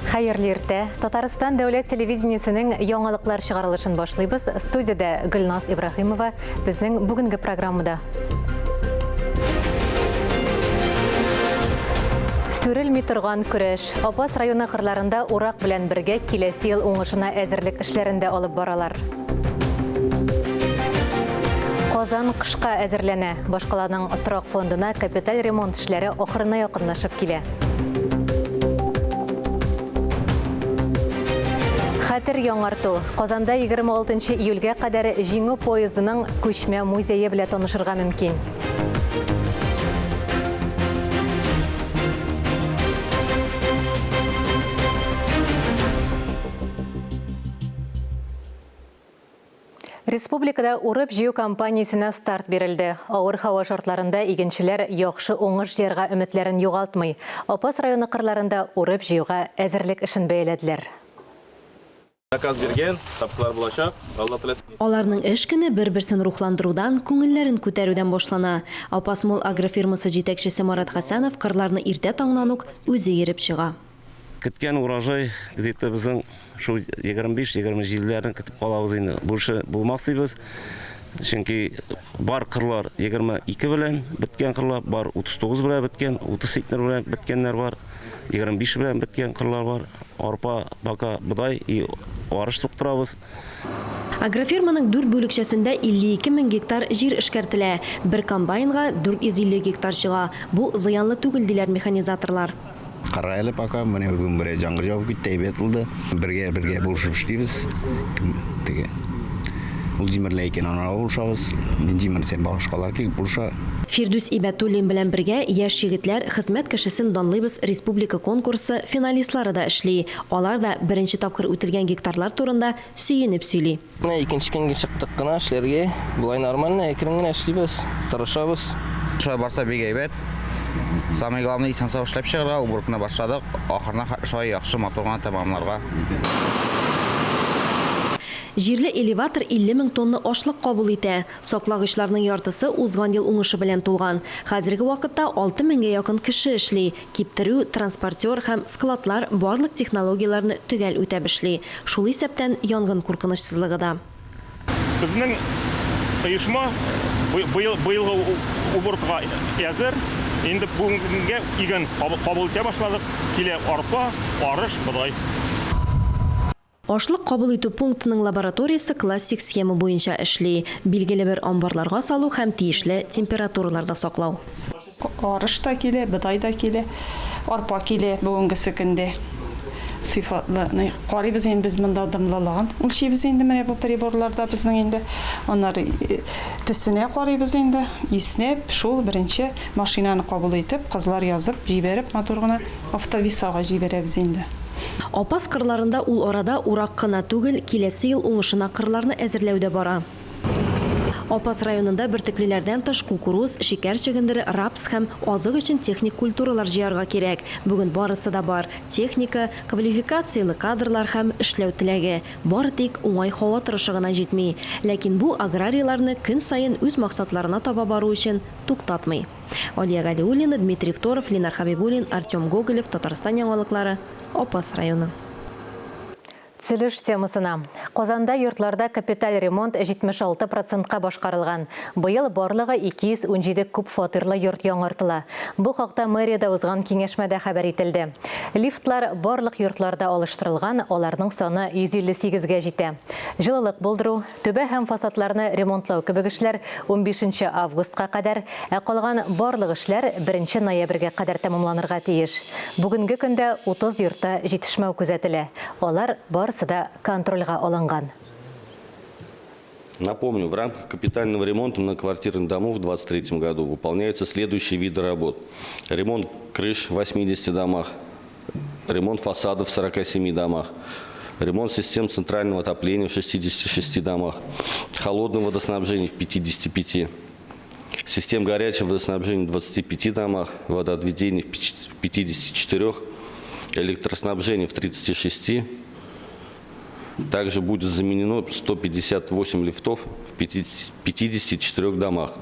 Хәерле иртә. Татарстан дәүләт телевидениесенең яңалыклар чыгарылышын башлыйбыз. Студиядә Гөлназ Ибраһимова безнең бүгенге программада. Сүрелми торган көрәш. Апас районы кырларында урак белән бергә киләсе ел уңышына әзерлек эшләрен дә алып баралар. Казан кышка әзерләнә. Башкаланың торак фондына капиталь ремонт эшләре ахырына якынлашып килә. Хәтер яңарту. Казанда 26 июльгә кадәр Җиңү поездының күчмә музее белән танышырга мөмкин. Республикада урып-җыю кампаниясенә старт бирелде. Авыр һава шартларында игенчеләр яхшы уңыш җыярга өметләрен югалтмый. Апас районы кырларында урып-җыюга әзерлек эшен бәяләделәр. Заказ биргән, тапкырлар булачак, Алла теләсә. Аларның эш көне бер-берсен рухландырудан, күңелләрен күтәрүдән башлана. Апас-Мол агрофирмасы җитәкчесе Марат Хәсәнов кырларны иртә таңнан ук үзе йөреп чыга. Көткән урожай где-то безнең шул 25-27 ләрне көтеп калабыз инде. Больше булмас дибез. Чөнки бар кырлар 22 белән беткән кырлар, бар 39 белән беткән, 30 центнер белән беткәннәр бар, 25 белән беткән кырлар бар. Арпа, бака, бодай и арыш суктырабыз. Агрофирманың дүрт бүлекчәсендә 52 мең гектар җир эшкәртелә. Бер комбайнга 450 гектар чыга. Бу зыянлы түгел, диләр механизаторлар. Кара әле пока, менә бүген бераз яңгыр явып китте, әйбәт булды. Бергә бергә булышып эшлибез. Теге ул җимерелә икән, анага булышабыз. Мин җимерсәм, башкалар килеп булыша. Фирдүс Ибәтуллин белән бергә Яшь егетләр, хезмәт кешесен данлыйбыз республика конкурсы финалистлары да эшли. Алар да беренче тапкыр үтелгән гектарлар турында сөенеп сөйли. Менә икенче көнгә чыктык кына эшләргә. Болай нормально, әкрен генә эшлибез, тырышабыз. Шулай барса бик әйбәт. Самое главное исән-сау эшләп чыгарга, уборканы башладык, ахырына хәтле шулай яхшы, матур гына тәмамларга. Җирле элеватор 50 мең тонна ашлык кабул итә. Саклагычларның яртысы узган ел уңышы белән тулган. Хәзерге вакытта 6 меңгә якын кеше эшли. Киптерү, транспортер һәм складлар барлык технологияләрне төгәл үтәп эшли, шул исәптән янгын куркынычсызлыгы да. Безнең оешма быел быелгы уборкага әзер. Инде бүгенгә иген кабул итә башладык. Килә арпа, арыш, бодай. Ашлык кабул итү пунктының лабораториясе классик схема буенча эшли, билгеле бер амбарларга салу һәм тиешле температураларда саклау. Арыш та килә, бодай да килә, арпа килә бүгенгесе көндә. Сыйфатлы. Карыйбыз инде без монда дымлылыгын үлчибез инде менә бу приборларда безнең инде. Аннары төсенә карыйбыз инде, иснәп, шул беренче машинаны кабул итеп, кызлар язып җибәреп матур гына Автовесага җибәрәбез инде. Апас кырларында ул арада урак кына түгел, киләсе ел уңышына кырларны әзерләү дә бара. Апас районында бөртеклеләрдән тыш кукуруз, шикәр чөгендере, рапс һәм азык өчен техник культуралар җыярга кирәк. Бүген барысы да бар, техника, квалификацияле кадрлар һәм эшләү теләге. Бары тик уңай һава торышы гына җитми. Ләкин бу аграрийларны көн саен үз максатларына таба бару өчен туктатмый. Алия Галиуллина, Дмитрий Второв, Ленар Хәбибуллин, Артем Гоголев, Татарстан яңалыклары, Апас районы. Төзелеш темасына. Казанда йортларда капиталь ремонт 76 процентка башкарылган. Быел барлыгы 217 күп фатирлы йорт яңартыла. Бу хакта мэриядә узган киңәшмәдә хәбәр ителде. Лифтлар барлык йортларда алыштырылган, аларның саны 158 гә җитә. Җылылык булдыру, Түбә һәм фасадларны ремонтлау кебек эшләр унбишенче августка кадәр, ә калган барлык эшләр беренче ноябрьгә кадәр тәмамланырга тиеш. Бүгенге көндә 30 йортта җитешмәү күзәтелә. Алар барысы да контрольгә алынган. Напомню, в рамках капитального ремонта многоквартирных домов в двадцать третьем году выполняются следующие виды работ. Ремонт крыш в 80 домах, ремонт фасадов в 47 домах, ремонт систем центрального отопления в 66 домах, холодного водоснабжения в 55, систем горячего водоснабжения в 25 домах, водоотведение в 54, электроснабжение в 36. Также будет заменено 158 лифтов в 54 домах.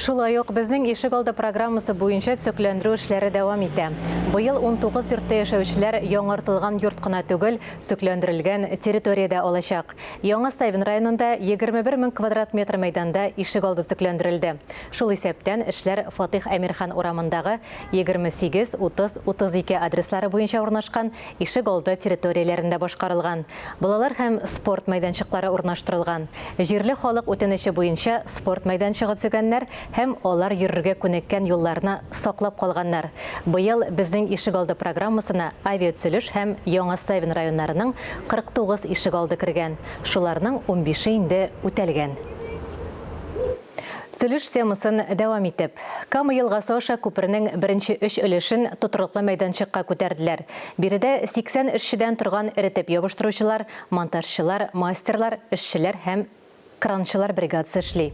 Шулай ук Безнең ишегалды программасы буенча төзекләндерү эшләре дәвам итә. Быел 19 йортта яшәүчеләр яңартылган йорт кына түгел, төзекләндерелгән территория дә алачак. Яңа Савин районында 21 мең квадрат метр мәйданда ишегалды төзекләндерелде. Шул исәптән, эшләр Фатыйх Әмирхан урамындагы 28, 30, 32 адреслары буенча урнашкан ишегалды территорияләрендә башкарылган. Балалар һәм спорт мәйданчыклары урнаштырылган. Җирле халык үтенече буенча спорт мәйданчыгы төзегәннәр һәм алар йөрергә күнеккән юлларны саклап калганнар. Быел Безнең ишегалды программасына Авиатөзелеш һәм Яңа Савин районнарының 49 ишегалды кергән, шуларның унбише инде үтәлгән. Төзелеш темасын дәвам итеп, Кама елгасы аша күпернең беренче өч өлешен тотрыклы мәйданчыкка күтәрделәр. Биредә 80 эшчедән торган эретеп ябыштыручылар, монтажчылар, мастерлар, эшчеләр һәм кранчылар бригадасы эшли.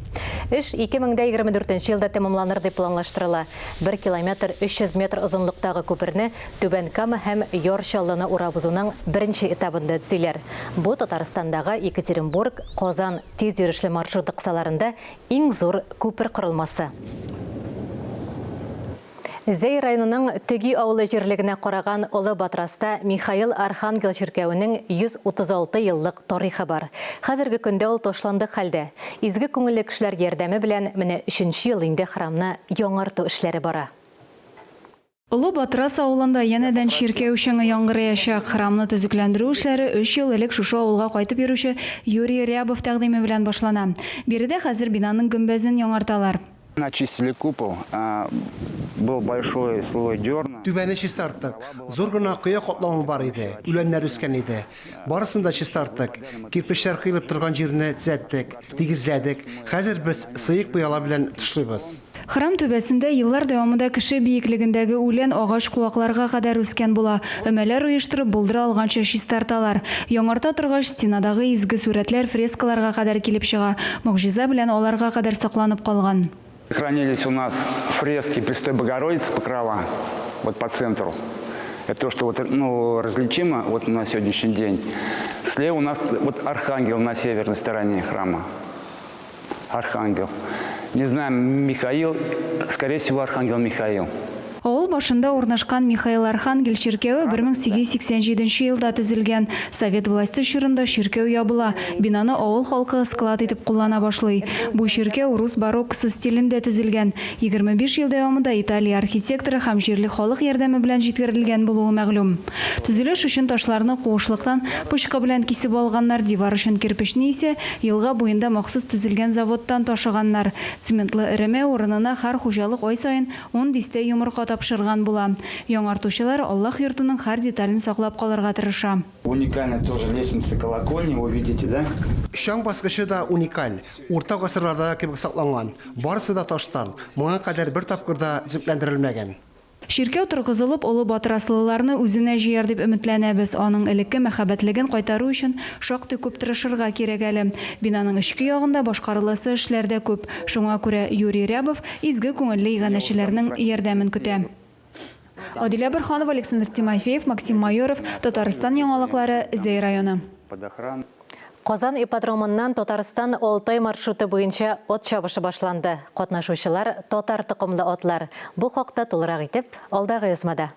Эш 2024 нче елда тәмамланыр дип планлаштырыла. Бер километр 300 метр озынлыктагы күперне Түбән Кама һәм Яр Чаллыны урап узуның беренче этабында төзиләр. Бу Татарстандагы Екатеринбург, Казан тиз йөрешле маршруты кысаларында иң зур күпер корылмасы. Зәй районының Төги авылы җирлегенә караган Олы Батраста Михаил Архангел чиркәвенең 136 еллык тарихы бар. Хәзерге көндә ул ташландык хәлдә. Изге күңелле кешеләр ярдәме белән менә өченче ел инде храмны яңарту эшләре бара. Олы Батрас авылында янәдән чиркәү чыңы яңгыраячак. Храмны төзекләндерү эшләре өч ел элек шушы авылга кайтып йөрүче Юрий Рябов тәкъдиме белән башлана. Биредә хәзер бинаның гөмбәзен яңарталар. Очистили купол, был большой слой дерна. Түбәне чистарттык. Зур гына кыя катламы бар иде, үләннәр үскән иде. Барысын да чистарттык. Кирпечләр коелып торган җирне төзәттек, тигезләдек. Хәзер без сыек пыяла белән тышлыйбыз. Храм түбәсендә еллар дәвамында кеше биеклегендәге үлән агач-куакларга кадәр үскән була. Өмәләр оештырып, булдыра алганча чистарталар. Яңарта торгач, стенадагы изге сурәтләр фрескаларга кадәр килеп чыга. Могҗиза белән аларга кадәр сакланып калган. Хранились у нас фрески Престой Богородицы Покрова, вот по центру. Это то, что вот, ну, различимо вот на сегодняшний день. Слева у нас вот Архангел на северной стороне храма. Архангел. Не знаю, Михаил, скорее всего, Архангел Михаил. Авыл башында урнашкан Михаил Архангел чиркәве 1887 нче елда төзелгән. Совет власте чорында чиркәү ябыла, бинаны авыл халкы склад итеп куллана башлый. Бу чиркәү рус бароккосы стилендә төзелгән. 25 ел дәвамында Италия архитекторы һәм җирле халык ярдәме белән җиткерелгән булуы мәгълүм. Төзелеш өчен ташларны куышлыктан пычкы белән кисеп алганнар, дивар өчен кирпечне исә елга буенда махсус төзелгән заводтан ташыганнар. Цементлы эремә урынына һәр хуҗалык ай саен ун дистә йомырка тапшырган була. Яңартучылар Аллаһ йортының һәр детален саклап калырга тырыша. Уникальная тоже лестница колокольни, вы видите, да? Чаң баскычы да уникаль, урта гасырлардагы кебек сакланган, барысы да таштан, моңа кадәр бер тапкыр да төзекләндерелмәгән. Чиркәү торгызылып, олы батраслыларны үзенә җыяр дип өметләнәбез. Аның элекке мәһабәтлеген кайтару өчен шактый күп тырышырга кирәк әле. Бинаның эчке ягында башкарыласы эшләр дә күп. Шуңа күрә Юрий Рябов изге күңелле иганәчеләрнең ярдәмен көтә. Адилә Борһанова, Александр Тимофеев, Максим Майоров, Татарстан яңалыклары, Зәй районы. Казан ипподромыннан Татарстан Алтай маршруты буенча ат чабышы башланды. Катнашучылар, татар токымлы атлар. Бу хакта тулырак итеп, алдагы язмада.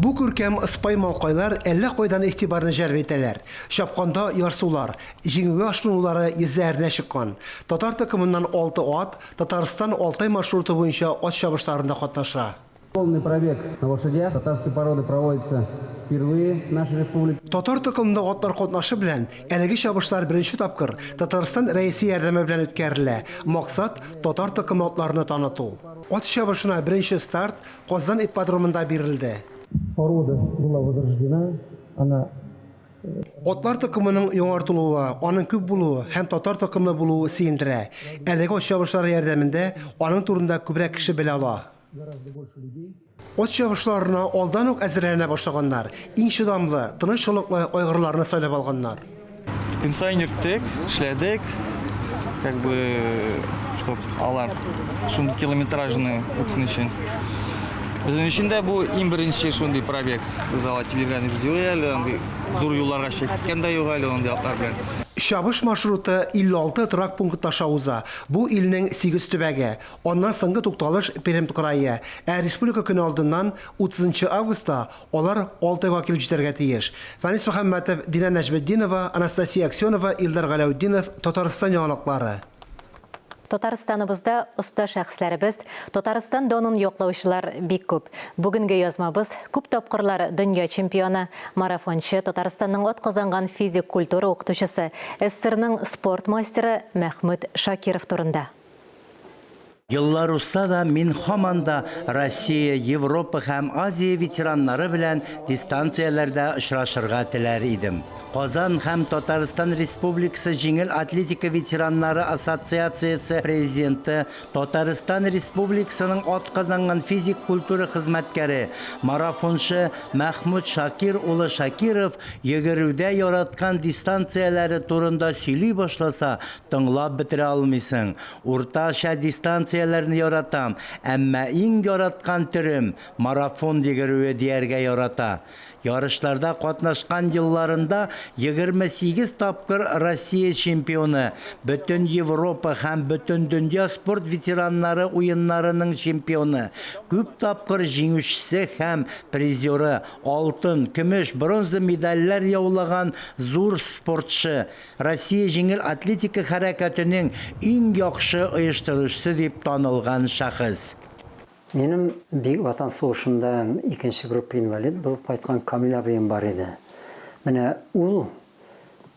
Бу күркәм ыспай малкайлар әллә кайдан игътибарны җәлеп итәләр. Чапканда ярсулар, җиңүгә ашкынулары йөзләренә чыккан. Татар токымыннан алты ат Татарстан Алтай маршруты буенча ат чабышларында катнаша. Полный пробег на лошадях татарской породы проводится впервые в нашей республике. Татар токымлы атлар катнашы белән әлеге чабышлар беренче тапкыр Татарстан Рәисе ярдәме белән үткәрелә. Максат, татар токымлы атларны таныту. Ат чабышына беренче старт Казан ипподромында бирелде. Порода была возрождена, она Атлар токымының яңартылуы, аның күп булуы һәм татар токымлы булуы сөендерә. Әлеге ат чабышлары ярдәмендә аның турында күбрәк кеше белә ала. Ат чабышларына алдан ук әзерләнә башлаганнар, иң чыдамлы, тыныч холыклы айгырларны сайлап алганнар. Көн саен йөрттек, эшләдек, как бы, чтоб алар шундый километражны үтсен өчен. Безнең өчен дә бу иң беренче шундый пробег. Без алай тибергәнебез юк әле, андый зур юлларга чыгып киткән дә юк әле андый атлар белән. Чабыш маршруты 56 торак пункт аша уза. Бу илнең сигез төбәге. Аннан соңгы тукталыш Пермь крае. Ә Республика көне алдыннан 30 нчы августта алар Алтайга килеп җитәргә тиеш. Фәнис Мөхәммәтов, Динә Нәҗметдинова, Анастасия Аксенова, Илдар Галәүтдинов, Татарстан яңалыклары. Татарстаныбызда оста шәхесләребез, Татарстан данын яклаучылар бик күп. Бүгенге язмабыз, күп тапкырлар дөнья чемпионы, марафончы, Татарстанның атказанган физик культура укытучысы, СССРның спорт мастеры Мәхмүт Шакиров турында. Еллар узса да, мин һаман да Россия, Европа һәм Азия ветераннары белән дистанцияләрдә очрашырга теләр идем. Казан һәм Татарстан Республикасы Җиңел атлетика ветераннары ассоциациясе президенты, Татарстан Республикасының атказанган физик культура хезмәткәре, марафончы Мәхмүт Шакир улы Шакиров йөгерүдә яраткан дистанцияләре турында сөйли башласа, тыңлап бетерә алмыйсың. Уртача дистанцияләрне яратам, әмма иң яраткан төрем, марафон йөгерүе, дияргә ярата. Ярышларда катнашкан елларында 28 тапкыр Россия чемпионы, бөтен Европа һәм Бөтендөнья спорт ветераннары уеннарының чемпионы, күп тапкыр җиңүчесе һәм призеры, алтын, көмеш, бронза медальләр яулаган зур спортчы, Россия җиңел атлетика хәрәкәтенең иң яхшы оештыручысы дип танылган шәхес. Минем Бөек Ватан сугышында икенче группа инвалид булып кайткан Камил абыем бар иде. Менә ул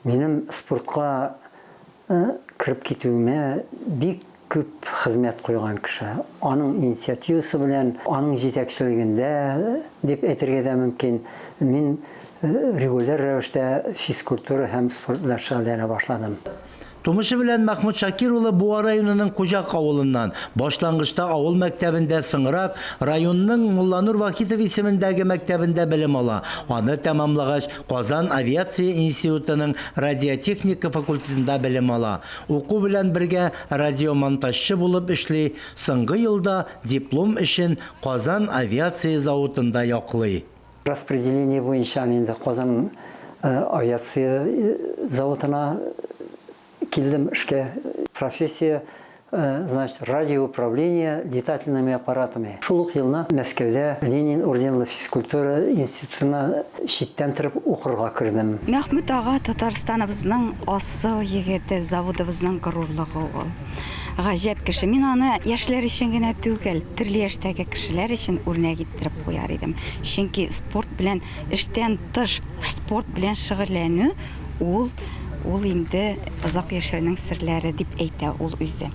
минем спортка кереп китүемә бик күп хезмәт куйган кеше. Аның инициативасы белән, аның җитәкчелегендә дип әйтергә дә мөмкин, мин регуляр рәвештә физкультура һәм спорт белән шөгыльләнә башладым. Тумышы белән Мәхмүт Шакир улы Буа районының Куҗак авылыннан. Башлангычта авыл мәктәбендә, соңрак районның Мулланур Вахитов исемендәге мәктәбендә белем ала. Аны тәмамлагач, Казан авиация институтының радиотехника факультетында белем ала. Уку белән бергә радиомонтажчы булып эшли, соңгы елда диплом эшен Казан авиация заводында яклый. Распределение буенча мин инде Казан авиация заводына килдем эшкә. Профессия, значит, радиоуправление летательными аппаратами. Шул ук елны Мәскәүдә Ленин орденлы физкультура институтына читтән торып укырга кердем. Мәхмүт ага Татарстаныбызның асыл егете, заводыбызның горурлыгы ул. Гаҗәп кеше. Мин аны яшьләр өчен генә түгел, төрле яшьтәге кешеләр өчен үрнәк иттереп куяр идем. Чөнки спорт белән, эштән тыш спорт белән шөгыльләнү ул, ул инде озак яшәүнең серләре, дип әйтә ул үзе.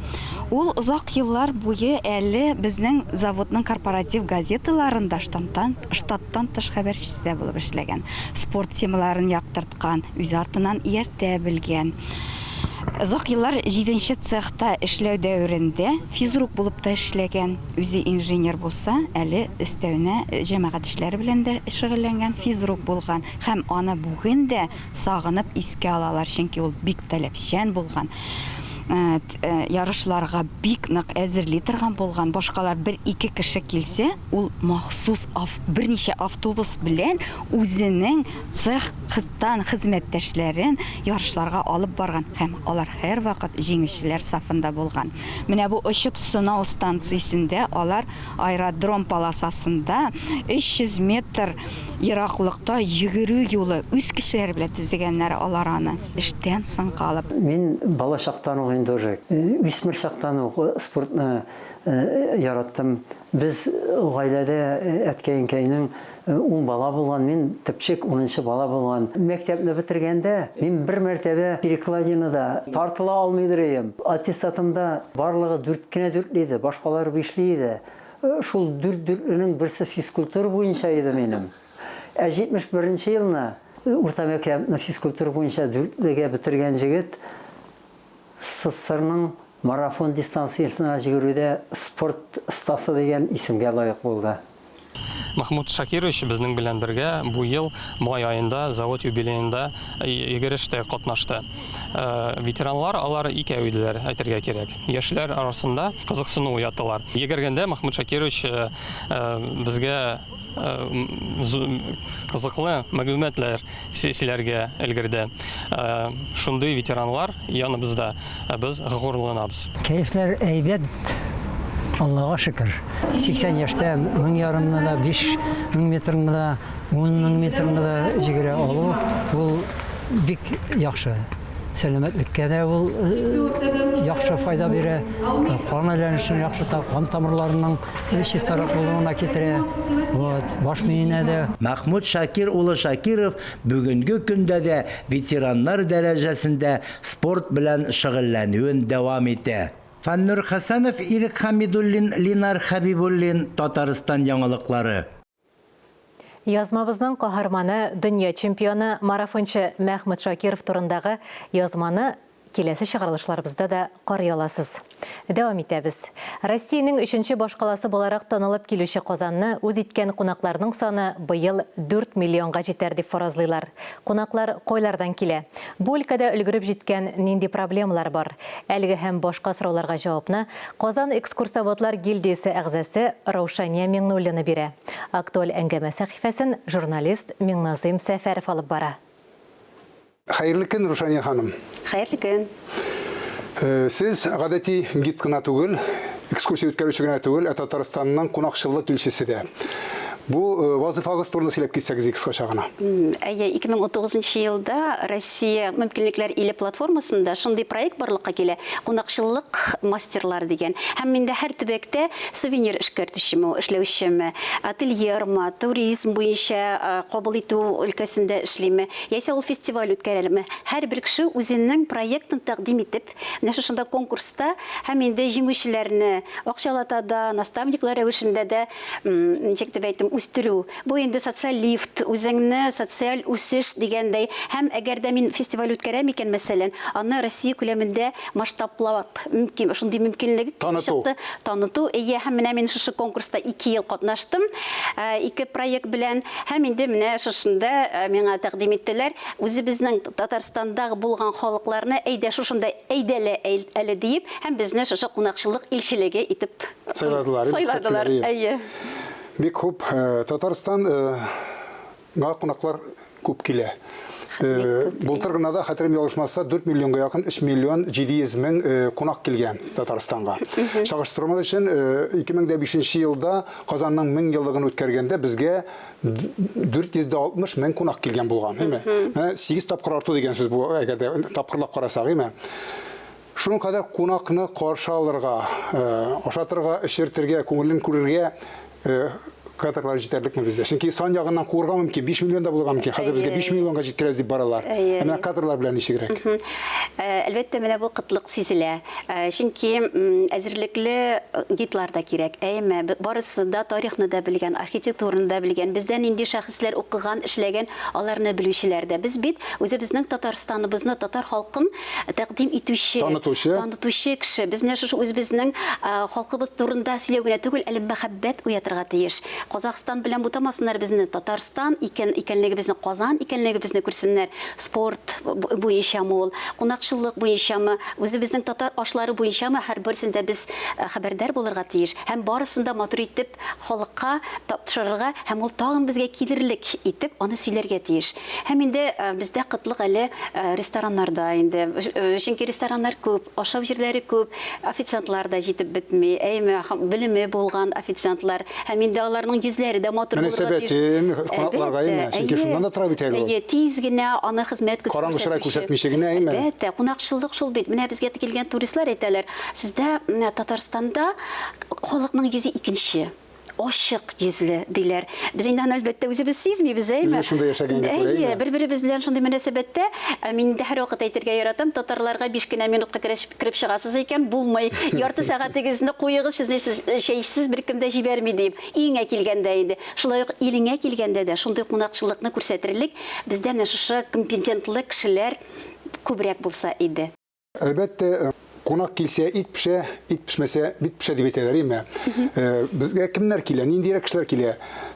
Ул озак еллар буе әле безнең заводның корпоратив газеталарында штаннан, штаттан тыш хәбәрчесе дә булып эшләгән. Спорт темаларын яктырткан, үзе артыннан ияртә белгән. Озак еллар җиденче цехта эшләү дәверендә физрук булып та эшләгән. Үзе инженер булса, әле өстәвенә җәмәгать эшләре белән дә шөгыльләнгән, физрук булган. Һәм аны бүген дә сагынып искә алалар, чөнки ул бик таләпчән булган, ярышларга бик нык әзерли торган булган. Башкалар бер-ике кеше килсә, ул махсус берничә автобус белән үзенең цех тан хезмәттәшләрен ярышларга алып барган һәм алар һәрвакыт җиңүчеләр сафында булган. Менә бу очып сынау станциясендә алар аэродром полосасында 300 метр ераклыкта йөгерү юлы үз көчләре белән төзегәннәр алар аны, эштән соң калып. Мин бала чактан ук инде уже, үсмер чактан ук спортны яраттым. Без гаиләдә әткәй-әнкәйнең ун бала булган, мин төпчек, унынчы бала булган. Мәктәпне бетергәндә, мин бер мәртәбә перекладинада тартыла алмыйдыр идем. Аттестатымда барлыгы дүрт кенә дүртле иде, башкалары бишле иде. Шул дүрт дүртленең берсе физкультура буенча иде минем. Ә 71 нче елны урта мәктәпне физкультура буенча дүртлегә бетергән җегет СССРның марафон дистанциясенә җигерүдә спорт остасы дигән исемгә лаек булды. Махмуд Шакирович безнең белән бергә бу ел май аенда завод юбилеенда йөгерештә катнашты. Ветеранлар алар икәү иделәр, әйтергә кирәк. Яшьләр арасында кызыксыну уяттылар. Йөгергәндә Махмуд Шакирович безгә. кызыклы мәгълүматлар сөйләргә өлгерде. Шундый ветеранлар яныбызда, без горурланабыз. Кәефләр әйбәт, Аллага шөкер. 80 яшьтә 1000 ярымны да, 5000 метрны да, 10000 метрны да җигерә алу, ул бик яхшы. Сәламәтлеккә дә ул яхшы файда бирә, кан әйләнешен яхшырта, кан тамырларының чистарак булуына китерә. Вот, баш миенә дә. Мәхмүт Шакир улы Шакиров бүгенге көндә дә ветераннар дәрәҗәсендә спорт белән шөгыльләнүен дәвам итә. Фәннур Хәсәнов, Ирек Хәмидуллин, Линар Хәбибуллин, Татарстан яңалыклары. Язмабызның каһарманы, дөнья чемпионы, марафончы Мәхмүт Шакиров турындагы язманы киләсе чыгарылышларыбызда да карый аласыз. Дәвам итәбез. Россиянең өченче башкаласы буларак танылып килүче Казанны үз иткән кунакларның саны быел 4 миллионга җитәр дип фаразлыйлар. Кунаклар кайлардан килә? Бу өлкәдә өлгереп җиткән нинди проблемалар бар? Әлеге һәм башка сорауларга җавапны Казан экскурсоводлар гильдиясе әгъзасы Раушания Миңнуллина бирә. Актуаль әңгәмә сәхифәсен журналист Миңназыйм Сәфәров алып бара. Хәерле көн, Рушания ханым. Хәерле көн. Сез гадәти гид кына түгел, экскурсия үткәрүче генә түгел, ә Татарстанның кунакчыллык илчесе дә. Бу вазыйфагыз турында сөйләп китсәгез кыскача гына. Әйе, 2019 елда Россия мөмкинлекләр иле платформасында шундый проект барлыкка килә, кунакчыллык мастерлары дигән. Һәм инде һәр төбәктә Сувенир эшкәртүчеме, эшләүчеме, ательермы, туризм буенча кабул итү өлкәсендә эшлиме, яисә ул фестиваль үткәрәме, һәрбер кеше үзенең проектын тәкъдим итеп, менә шушында конкурста һәм инде җиңүчеләрне акчалата да, наставниклар рәвешендә дә, ничек дип әйтим, үстерү. Бу инде социаль лифт, үзеңне социаль үсеш дигәндәй. Һәм әгәр дә мин фестиваль үткәрәм икән, мәсәлән, аны Россия күләмендә масштаблап мөмкин, шундый мөмкинлек Таныту. чыкты. Таныту, әйе, һәм менә мин шушы конкурста ике ел катнаштым, ике проект белән. Һәм инде менә шушында миңа тәкъдим иттеләр, үзебезнең Татарстандагы булган халыкларны әйдә шушында әйдәле әле диеп, һәм безне шушы кунакчыллык илчелеге итеп Сайладылар, сайладылар, әйе. Бик хуп. Татарстан га кунаклар күп килә. Былтыр гына да, хәтерем ялгышмаса, 4 миллионга якын, 3 миллион 700 мең кунак килгән Татарстанга. Чагыштырмас өчен, 2005 елда Казанның 1000 еллыгын үткәргәндә безгә 460 мең кунак килгән булган, әйме? Менә 8 тапкыр арту дигән сүз бу, әгәр дә тапкырлап карасак, әйме? Шуның кадәр кунакны каршы алырга, ашатырга, эчертергә, күңелен күрергә кадрлар җитәрлекме бездә? Чөнки сан ягыннан куырга мөмкин, 5 миллион да булырга мөмкин. Хәзер безгә 5 миллионга җиткерәбез дип баралар. Ә менә кадрлар белән ничегрәк? Әлбәттә, менә бу кытлык сизелә. Чөнки әзерлекле гидлар да кирәк. Әйме, барысы да тарихны да белгән, архитектураны да белгән, бездә нинди шәхесләр укыган, эшләгән, аларны белүчеләр дә. Без бит үзебезнең Татарстаныбызны, татар халкын тәкъдим итүче, Танытучы. танытучы кеше. Без менә шушы үзебезнең халкыбыз турында сөйләү генә түгел, әле мәхәббәт уятырга тиеш. Казахстан белән бутамасыннар безне, Татарстан икән икәнлегебезне, Казан икәнлегебезне күрсеннәр. Спорт буенчамы ул, кунакчыллык буенчамы, үзебезнең татар ашлары буенчамы, һәрберсендә без хәбәрдар булырга тиеш һәм барысын да матур итеп халыкка тапшырырга һәм ул тагын безгә килерлек итеп аны сөйләргә тиеш. Һәм инде бездә кытлык әле рестораннарда инде. Чөнки рестораннар күп, ашау җирләре күп, официантлар да җитеп бетми. Әйме, белеме булган официантлар. Һәм инде аларның йөзләре дә матур булырга тиеш. Мөнәсәбәте кунакларга, әйме? Чөнки шуннан да тора бит әле ул. Әйе, тиз генә аны хезмәт көтеп Караңгы чырай күрсәтмичә генә, әйме? Әлбәттә, кунакчыллык шул бит. Менә безгә килгән туристлар әйтәләр, сездә менә Татарстанда халыкның йөзе икенче. Ачык йөзле, диләр. Без инде аны, әлбәттә, үзебез сизмибез, әйеме? Үзебез шунда яшәгәнгә күрә, Әйе, бер-беребез белән шундый мөнәсәбәттә. Ә мин инде һәрвакыт әйтергә яратам, татарларга биш кенә минутка кереп чыгасыз икән, булмый. Ярты сәгатегезне куегыз, сезне чәйсез беркем дә җибәрми, дип. Өеңә килгәндә инде. Шулай ук илеңә килгәндә дә шундый кунакчыллыкны күрсәтерлек бездә менә шушы компетентлы кешеләр күбрәк булса иде. Әлбәттә, Кунак килсә, ит пешә, ит пешмәсә, бит пешә дип әйтәләр, әйме? Э, безгә кемнәр килә, ниндирәк кешеләр килә?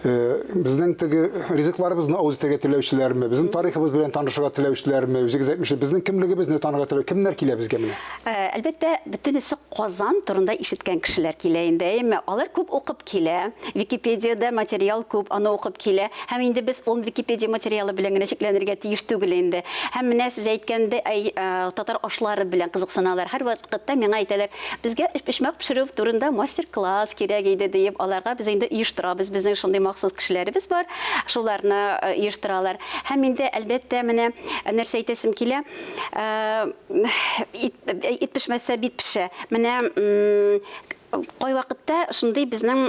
Э, безнең теге ризыкларыбызны авыз итәргә теләүчеләрме, безнең тарихыбыз белән танышырга теләүчеләрме, үзегез әйтмешли, безнең кемлегебезне танырга теләү, кемнәр килә безгә менә? Э, әлбәттә, бөтенесе Казан турында ишеткән кешеләр килә инде, әйме? Алар күп укып килә. Википедиядә материал күп, аны укып килә. Һәм инде без ул Википедия материалы белән генә чикләнергә тиеш түгел инде. Һәм менә сез әйткәндәй, әй, татар ашлары белән кызыксыналар. Һәрвакытта миңа әйтәләр, безгә өчпочмак пешерү турында мастер-класс кирәк иде диеп, аларга без инде оештырабыз. Безнең шундый махсус кешеләребез бар, шуларны оештыралар. Һәм инде, әлбәттә, менә нәрсә әйтәсем килә, Ит, ит пешмәсә, бит пешә. Менә кайвакытта шундый безнең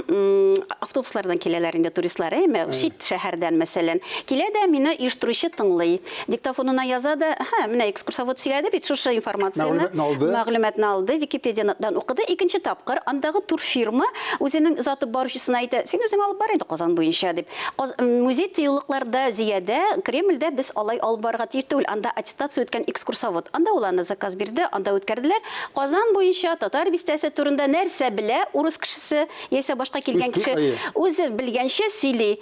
автобуслардан киләләр инде туристлар, әйме? Чит шәһәрдән, мәсәлән. Килә дә мине оештыручы тыңлый. Диктофонына яза да, һә, менә экскурсовод сөйләде бит шушы информацияне. Мәгълүматны алды. Мәгълүматны алды, Википедиядән укыды. Икенче тапкыр андагы турфирма үзенең озатып баручысына әйтә, син үзең алып бар инде Казан буенча дип. Музей тыюлыкларда, Зөядә, Кремльдә без алай алып барырга тиеш түгел, анда аттестация үткән экскурсовод. Анда ул аны заказ бирде, анда үткәрделәр. Казан буенча, Татар бистәсе турында нәрсә белә урыс кешесе, яисә башка килгән кеше, үзе белгәнчә сөйли.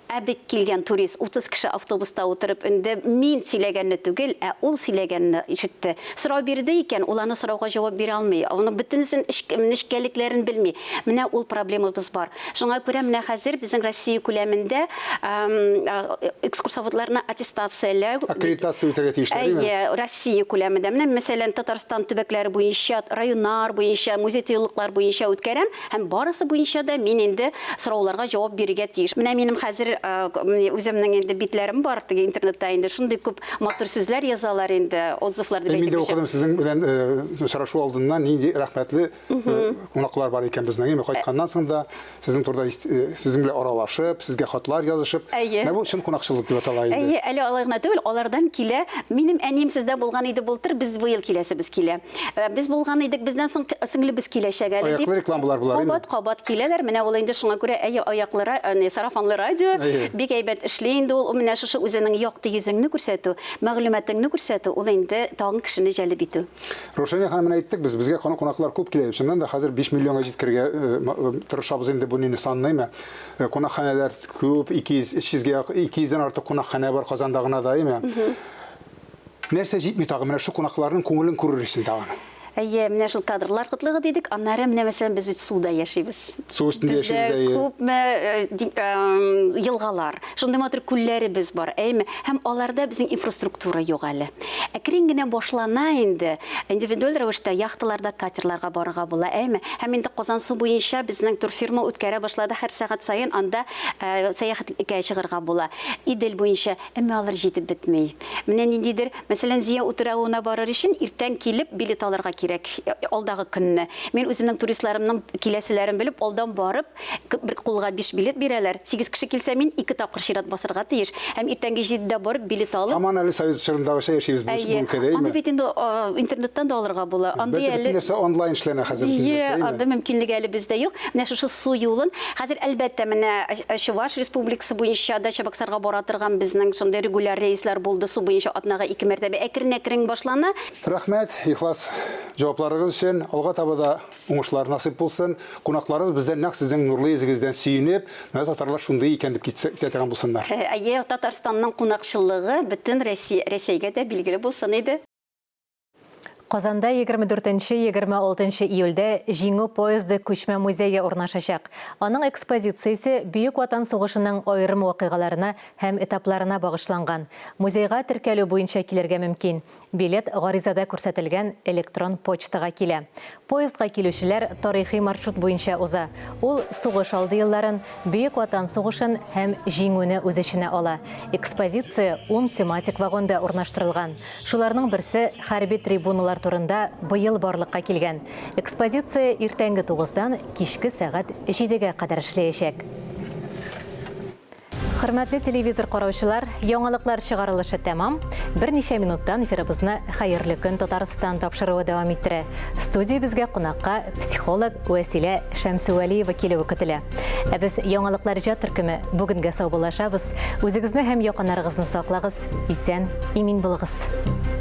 Ә бит килгән турист, 30 кеше автобуста утырып, инде мин сөйләгәнне түгел, ә ул сөйләгәнне ишетте. Сорау бирде икән, ул аны сорауга җавап бирә алмый, аның бөтенесен нечкәлекләрен белми. Менә ул проблемабыз бар. Шуңа күрә менә хәзер безнең Россия күләмендә экскурсоводларны аттестацияләү Аккредитация үтәргә тиешләр, әйеме? Әйе, Россия күләмендә. Менә, мәсәлән, Татарстан төбәкләре буенча, районнар буенча, музей-тыюлыклар буенча үткәрәм һәм барысы буенча да мин инде сорауларга җавап бирергә тиеш. Менә минем хәзер үземнең инде битләрем бар, теге интернетта инде шундый күп матур сүзләр язалар инде, отзывлар дип Мин дә әйтик. укыдым сезнең белән очрашу алдыннан нинди рәхмәтле Кунаклар бар икән безнең, әйме, кайтканнан соң да сезнең турыда сезнең белән аралашып, сезгә хатлар язышып. Әйе. Менә бу чын кунакчыллык дип атала инде. Әйе, әле алай гына түгел, алардан килә. Минем әнием сездә булган иде былтыр, без быел киләсебез килә. Без булган идек, бездән соң сеңлебез киләчәк әле дип. Аяклы рекламалар болар, әйме? Кабат-кабат киләләр. Менә ул инде шуңа күрә, әйе, аяклы, сарафанлы радио бик әйбәт эшли инде ул. Менә шушы үзенең якты йөзеңне күрсәтү, мәгълүматыңны күрсәтү, ул инде тагын кешене җәлеп итү. Рушания ханым, менә әйттек без, безгә каны кунаклар күп килә. Чыннан да хәзер 5 миллионга җиткергә э, тырышабыз инде бу нине санныймы. Э, кунакханәләр күп, 200, 300 гә 200 дән артык кунакханә бар Казанда гына да, әйме? Нәрсә җитми тагын менә шу кунакларның күңелен күрер өчен тагын? Әйе, менә шул кадрлар кытлыгы дидек. Аннары менә мәсәлән без бит суда яшибез. Су өстендә яшибез, әйе. Күпме э, елгалар, Шундый матур күлләребез бар, әйеме? Һәм аларда безнең инфраструктура юк әле. Әкрен генә башлана инде. Индивидуаль рәвештә яхталарда, катерларга барырга була, әйеме? Һәм инде Казансу буенча безнең турфирма үткәрә башлады, һәр сәгать саен анда сәяхәткә чыгарга була. Идел буенча, әмма алар җитеп бетми. Менә ниндидер, мәсәлән, Зөя утравына барыр өчен иртән килеп билет алырга кирәк, алдагы көнне. Мин үземнең туристларымның киләселәрен белеп, алдан барып, Бер кулга биш билет бирәләр. Сигез кеше килсә, мин ике тапкыр чират басырга тиеш. Һәм иртәнге җидедә барып билет алып. Һаман әле совет чорындагыча яшибез бу өлкәдә, әйеме? Анда бит инде интернеттан да алырга була. Андый әле. Бөтен нәрсә онлайн эшләнә хәзер. Әйе, андый мөмкинлек әле бездә юк. Менә шушы су юлын хәзер, әлбәттә, менә Чуваш Республикасы буенча да Чабаксарга бара торган безнең шундый регуляр рейслар булды су буенча атнага ике мәртәбә. Әкрен-әкрен башлана. Рәхмәт, ихлас җавапларыгыз өчен. Алга таба да Уңышлар насыйп булсын. Кунакларыбыз бездән нәкъ сезнең нурлы йөзегездән сөенеп, менә татарлар шундый икән дип китсә, китә торган булсыннар. Әйе, Татарстанның кунакчыллыгы бөтен Россия, Рәсәйгә дә билгеле булсын иде. Казанда 24-26 июльдә Җиңү поезды күчмә музее урнашачак. Аның экспозициясе Бөек Ватан сугышының аерым вакыйгаларына һәм этапларына багышланган. Музейга теркәлү буенча килергә мөмкин. Билет гаризада күрсәтелгән электрон почтага килә. Поездга килүчеләр тарихи маршрут буенча уза. Ул сугыш алды елларын, Бөек Ватан сугышын һәм Җиңүне үз эченә ала. Экспозиция ун тематик вагонда урнаштырылган. Шуларның берсе хәрби трибуналар турында быел барлыкка килгән. Экспозиция иртәнге тугыздан кичке сәгать җидегә кадәр эшләячәк. Хөрмәтле телевизор караучылар, яңалыклар чыгарылышы тәмам. Берничә минуттан эфирыбызны Хәерле көн Татарстан тапшыруы дәвам иттерә. Студиябезгә кунакка психолог Вәсилә Шәмсевәлиева килүе көтелә. Ә без яңалыклар иҗат төркеме бүгенгә саубуллашабыз. Үзегезне һәм якыннарыгызны саклагыз, исән, имин булыгыз.